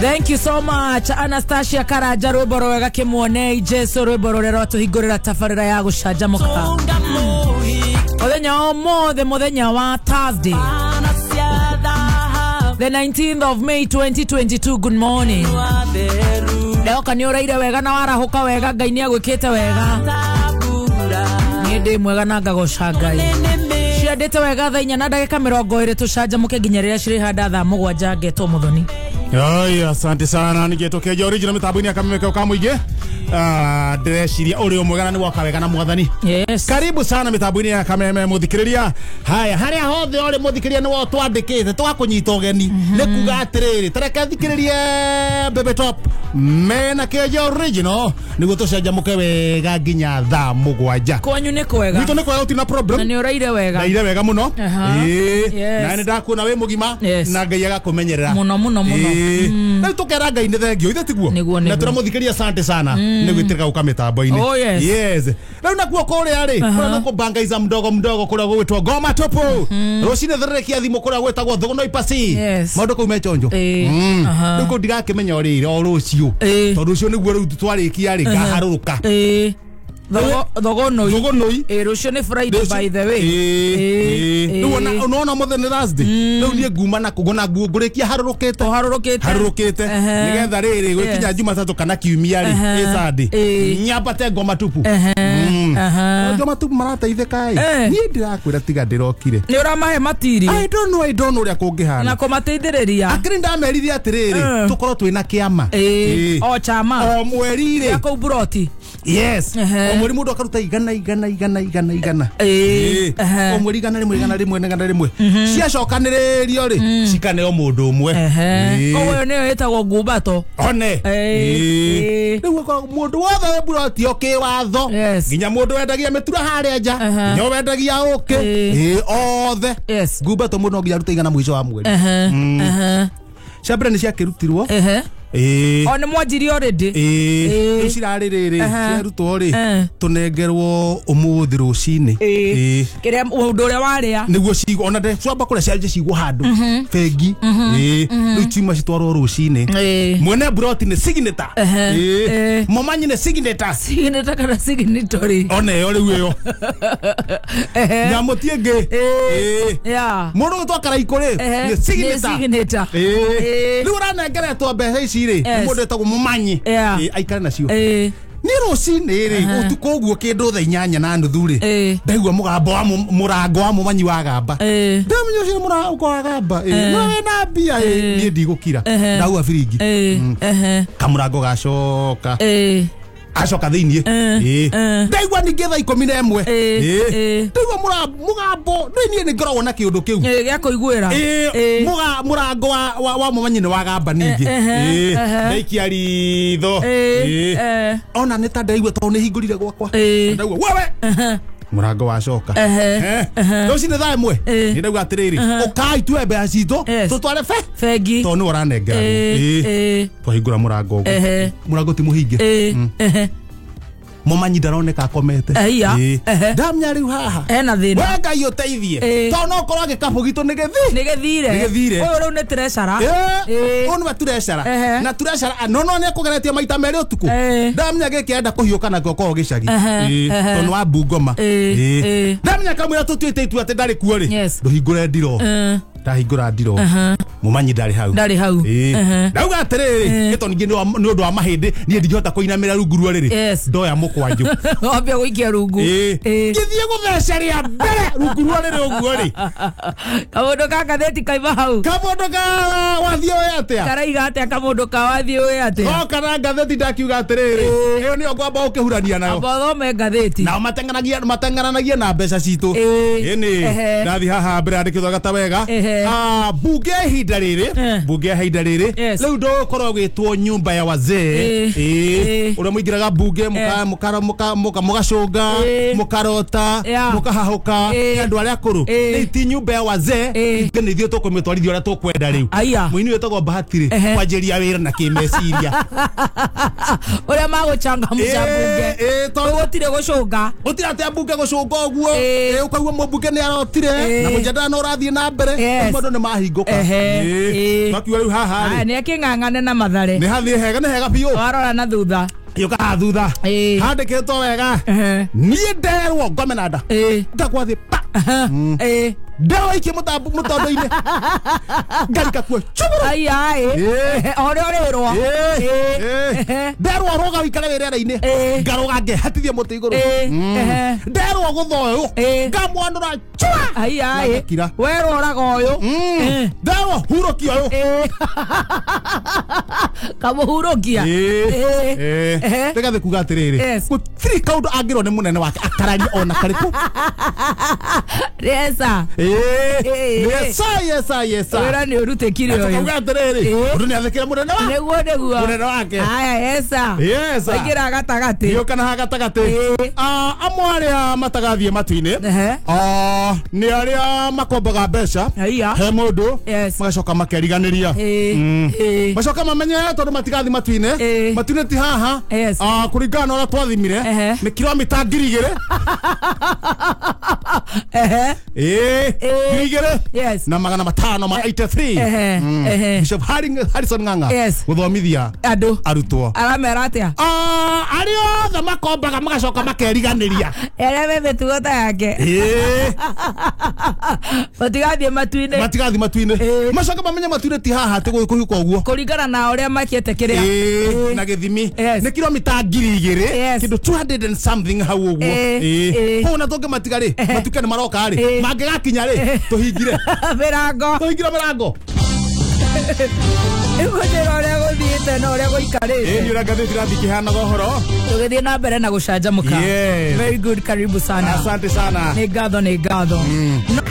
Thank you so much Anastasia Karanja, rwimbo rwega kimwonei Jesu, rwimbo rũrĩa rwatũhingũrĩra tabarĩra ya gũcanjamũka mũthenya wa ũmũthĩ, mũthenya wa Thursday the 19th of May 2022. Good morning. Ndehoka nĩ ũraire wega na warahũka wega, Ngai nĩ agwĩkĩte wega. Niĩ ndĩ mwega na ngagoca Ngai. Ciandĩte wega thaa 4 na ndagĩka 20, tũcanjamũke nginya rĩrĩa cirĩhanda thaa 7 ngetwo Mũthoni. Ai, asante sana nigetokeja original mitambo-inĩ ya Kameme ka mũingĩ. Ah, ndĩreciria ũrĩ o mwega na nĩ woka wega na mwathani. Yes. Karibu sana mitambo-inĩ ya Kameme mũthikĩrĩria. Haya, harĩa hothe ũrĩ mũthikĩrĩria nĩ wo twandĩkĩte twakũnyita ũgeni. Nĩ kuga atĩrĩrĩ, tareke thikĩrĩrie Bebe Top mena Keja original nĩguo tũcanjamũke wega nginya thaa 7. Kwanyu nĩ kwega? Gwitũ nĩ kwega, gũtirĩ na problem. Na nĩ ũraire wega? Ndaire wega mũno. Aha. Ĩĩ. Yes. Na nĩ ndakuona wĩ mũgima Yes. na Ngai agakũmenyerera. Mũno mũno mũno. Ĩĩ. Rĩu tũkera Ngai nĩ thengio, ithe tiguo? Nĩguo, Na nĩguo. tũramũthikĩria asante sana nĩ gwĩtĩrĩka gũka mĩtambo-inĩ. Oh, yes. Yes. Rĩu nakuo kũrĩa rĩ, kũrĩa nĩ kũbangaiza mdogo mdogo kũrĩa gũgwĩtwo Ngoma Tupu. Rũcinĩ thĩrĩrĩkia thimũ kũrĩa gwĩtagwo Thũgũnoi Pasi. Yes. Maũndũ kũu me chonjo. Ĩĩ. Mm. Aha. Rĩu kũu ndigakĩmenya o rĩrĩ o rũciũ. Ĩĩ. Tondũ ũcio nĩguo rĩu twarĩkia rĩ, ngaharũrũka. Ĩĩ. Thogonoi. Thũgũnoi. Ĩĩ, rũciũ nĩ Friday by the way. Ĩĩ, Rĩu ĩĩ. ona mũthenya nĩ Thursday. Rĩu niĩ nguma na kũgũ na nguo ngũrĩkia harũrũkĩte. Ũharũrũkĩte. Harũrũkĩte. Ehe. Nĩgetha rĩrĩ gwĩkinya Yes. Jumatatũ kana Kiumia rĩ, Ehe. ĩ Sunday. Ĩĩ. Nyambate Ngoma Tupu. Ehe. Mm. Aha. Ngoma Tupu marateithĩka ĩ. Eh. Niĩ ndĩrakwĩra tiga ndĩrokire. Nĩ ũramahe matiri I don't know, I don't know ũrĩa kũngĩhana. na kũmateithĩrĩria. Akĩrĩ ndamerire atĩrĩrĩ, Eh. tũkorwo twĩna kĩama. Ĩĩ. Ĩĩ. O chama. O mweri rĩ. Gĩa kũu buroti. Yes. Ehe. O mweri mũndũ akaruta igana igana igana igana igana. Ĩĩ. Ĩĩ. Ehe. O mweri 100 100 100. Ciacokanĩrĩrio rĩ, cikaneo mũndũ ũmwe. Ehe. Ĩĩ. Koguo ĩyo nĩyo ĩtagwo ngumbato. One. Ĩĩ. Ĩĩ. Ĩĩ. Rĩu ũkorwo mũndũ wothe wĩ buroti o kĩwatho. Yes. Nginya mũndũ wendagia mĩtura harĩa nja. Ehe. Nginya wendagia ũkĩ. Ĩĩ. Ĩĩ, othe. Yes. Ngumbato mũndũ no nginya arute 100 mũico wa mweri. Ehe. Ehe. Cia mbere nĩ ciakĩrutirwo. Ehe. Ĩĩ. O nĩ mwanjirie already. Ĩĩ. Ĩĩ. Rĩu cirarĩ rĩrĩ Ehe. ciarutwo rĩ, Eh. tũnengerwo ũmũthĩ rũcinĩ. Ĩĩ. Ĩĩ. Kĩrĩa ũndũ ũrĩa warĩa. Nĩguo cigwo ona nde ciamba kũrĩa cianjie cigwo handũ bengi. Ĩĩ. Rĩu ciuma citwarwo rũcinĩ. Ĩĩ. Mwene buroti nĩ signature. Ehe. Ĩĩ. Ĩĩ. Mũmanyi nĩ signature. Signature kana signatory. Ona ĩyo rĩu ĩyo Ehe. nyamũ ti ĩngĩ. Ĩĩ. Ĩĩ. Yeah. Mũndũ ũgwĩtwo Karaikũ rĩ, Ehe. nĩ Nĩ signature. signature. Ĩĩ. Ĩĩ. Rĩu ũranengeretwo mbeca ici rĩ, nĩ Yes. mũndũ wĩtagwo Mũmanyi. Yeah. Ĩĩ, aikare nacio. Ĩĩ. Nĩ rũcinĩ rĩ, ũtukũ ũguo kĩndũ thaa 8:30 rĩ, Ĩĩ. ndaigua mũgambo wa mũrango wa Mũmanyi wagamba. Ĩĩ. Ndamenya ũcio nĩ mũrango wagamba. Ĩĩ, no wĩna mbia. Ĩĩ, niĩ ndigũkira. Ehe. Ndauga biringi. Ĩĩ. Ehe. Kamũrango gacoka. Ĩĩ. Acoka thĩiniĩ. Eh, Ĩĩ. eh. Ndaigua ningĩ thaa 11. Ĩĩ, Ĩĩ. ĩĩ. Ndaigua mũgambo rĩu niĩ nĩ ngoragwo na kĩũndũ kĩu. Ĩĩ, gĩa kũiguĩra. Ĩĩ, Ĩĩ. mũrango wa Mũmanyi nĩ wagamba ningĩ. Ehe, Ĩĩ. ehe. Ndaikia ritho. Ĩĩ, Ĩĩ. eh. Ona nĩ ta ndaigua tondũ nĩ hingũrire gwakwa. Ĩĩ. Ndaigua wewe mũrango wacoka. Ehe, Rũcinĩ thaa 1 Ĩĩ. nĩ ndauga atĩrĩrĩ, ũkai tuoe mbeca citũ Yes. tũtware Bengi. tondũ nĩwe ũranengera. Ĩĩ, Ĩĩ. ĩĩ. Twahingũra mũrango ũguo, Ehe. mũrango ti mũhinge. Ĩĩ. Ehe. Mũmanyi ndaroneka akomete. Ĩia. Ĩĩ. Ehe. Ndamenya rĩu haha Ena thĩna. we Ngai ũteithie, Ĩĩ. tondũ no ũkorwo gĩkabũ gitũ nĩ gĩthi Nĩ gĩthire. Nĩ gĩthire. Ũyũ rĩu nĩ treasurer. Ĩĩ. Ũyũ nĩwe turecara Ehe. na turecara no no nĩekũgeretie maita merĩ ũtukũ. Ĩĩ. Ndamenya gĩkĩ enda kũhiũka nakĩo korwo gĩcagi. Ehe, Ĩĩ, ehe. tondũ wa Bungoma. Ĩĩ, Ĩĩ. ĩĩ. Ndamenya kamwĩra tũtuĩte itua atĩ ndarĩ kuo rĩ, Yes. ndũhingũre ndiroo. Eh. Ndahingũra ndiroo, Mũmanyi ndarĩ hau. Ndarĩ hau. Ĩĩ. Ehe. Ndauga atĩrĩrĩ, gĩto ningĩ nĩ ũndũ wa mahĩndĩ niĩ ndingĩhota kũinamĩra rungu ruo rĩrĩ. Yes. Ndoya mũkwanjũ. Wambia gũikia rungu. Ĩĩ. Ĩĩ. Ngĩthiĩ gũtheca rĩa mbere rungu ruo rĩrĩ ũguo rĩ, Kamũndũ ka ngathĩti kaima hau. Kamũndũ ka wathiĩ ũĩ atĩa. Karaiga atĩa kamũndũ ka wathiĩ ũĩ atĩa? Oka na ngathĩti ndakiuga atĩrĩrĩ, ĩyo nĩyo ngwamba ũkĩhurania nayo. Amba ũthome ngathĩti. Nao mateng'eranagia na mbeca citũ. Ĩĩ. Ĩni Ehe. ndathi haha mbere yandĩkĩtwo gata wega. Ehe. Ah, mbunge ya ihinda rĩrĩ, Eh. mbunge ya ihinda rĩrĩ Yes. rĩu ndũgũkorwo gwĩtwo nyumba ya wazee. Ĩĩ. Ĩĩ. Ĩĩ. Ũrĩa mũingĩraga mbunge mũgacũnga, Ĩĩ. mũkarota, Yeah. mũkahahũka Ĩĩ. nĩ andũ arĩa akũrũ. Ĩĩ. Rĩu ti nyumba ya wazee. Ĩĩ. Ithuĩ nĩ ithuĩ tũkũmĩtwarithia ũrĩa tũkwenda rĩu. Aya. Mũini wĩtagwo Bahati rĩ, Ehe. kwanjĩria wĩra na kĩmeciria. Ũrĩa magũchangamũca mbunge. Ĩĩ, tondũ Gũtirĩ gũcũnga. gũtirĩ atĩ ambunge gũcũnga ũguo. Ĩĩ. Ĩĩ, ũkaigua mũmbunge nĩ arotire Ĩĩ. na mũjadala no ũrathiĩ na mbere. Yes. Yes. Andũ nĩ mahingũka. Ehe, ĩĩ. Twakiuga rĩu haha Aya, rĩ nĩ akĩng'ang'ane na Mathare. nĩ hathiĩ hega, nĩ hega biũ. Warora na thutha. Yũka haha thutha. Ĩĩ. Handĩkĩtwo wega. Ehe. Niĩ nderwo ngome na nda. Ĩĩ. Ngagwa thĩ pa. Ĩĩ. Nderwo ikie mũtondo-inĩ. Ngarika kuo chuburu. Ai ai. Ĩĩ. O ũrĩa ũrĩrwo. Ĩĩ. Nderwo rũga wĩikare wĩ rĩera-inĩ. Ĩĩ. Ngarũga ngehatithia mũtĩ igũrũ. Ĩĩ. Ehe. Nderwo gũtha ũyũ. Ĩĩ. Ngamwanũra chua. Ai ai. Na ngakira. Werwo ũraga ũyũ. Ĩĩ. Nderwo hurũkia ũyũ. Ĩĩ. Kamũhurũkia. Ĩĩ. Ehe. Rĩgathĩ kuga atĩrĩrĩ, Yes. gũtirĩ kaũndũ angĩrwo nĩ mũnene wake akararie ona karĩkũ. Yesa. Ĩĩ. Yesa, yesa, yesa. Wĩra nĩ ũrutĩkire ũyũ. Tukauga atĩrĩrĩ, Ĩĩ. ũndũ nĩ athĩkĩre mũnene wa Nĩguo nĩguo. mũnene wake. Aya yesa. Yesa. Waingĩra gatagatĩ. Gĩũka na haha gatagatĩ. Ĩĩ. Ah, amwe arĩa matagathiĩ matu-inĩ, Ehe. ah, nĩ arĩa makombaga mbeca Aiya. he mũndũ, Yes. magacoka makeriganĩria. Ĩĩ. Ĩĩ. Macoka mamenye tondũ matigathiĩ matu-inĩ. Ĩĩ. Matu-inĩ ti haha. Yes. Ah, kũringana na ũrĩa twathimire, Ehe. nĩ kilomita 2,000. Ehe. Ĩĩ, Ĩĩ. 2,000 Yes. na 583. Ehe. Ehe. Bishop Harrison Ng'ang'a Yes. gũthomithia Andũ. arutwo. Aramera atĩa? Ah, arĩa othe makombaga magacoka makeriganĩria. Arĩa me mĩtugo ta yake. Ĩĩ. Matigathiĩ matu-inĩ. Matigathiĩ matu-inĩ. Ĩĩ. Macoka mamenye matu-inĩ ti haha atĩ kũhiũka ũguo. Kũringana na ũrĩa makĩte kĩrĩa. Ĩĩ, na gĩthimi Yes. nĩ kilomita 2,000, Yes. kĩndũ 200 and something hau ũguo. Ĩĩ, Ĩĩ. ĩĩ. Koguo na tũngĩmatiga rĩ, matuĩke nĩ maroka rĩ, Ĩĩ. mangĩgakinya rĩ, tũhingire Mĩrango. tũhingire mĩrango. Ĩmũnjĩra ũrĩa gũthiĩte na ũrĩa Ĩĩ, gũikarĩte. nĩ ũrĩa ngathĩti irathi ikĩheanaga ũhoro. Tũgĩthiĩ na mbere na gũcanjamũka. Yes. Very good, karibu sana. Asante sana. Nĩ ngatho, nĩ ngatho. No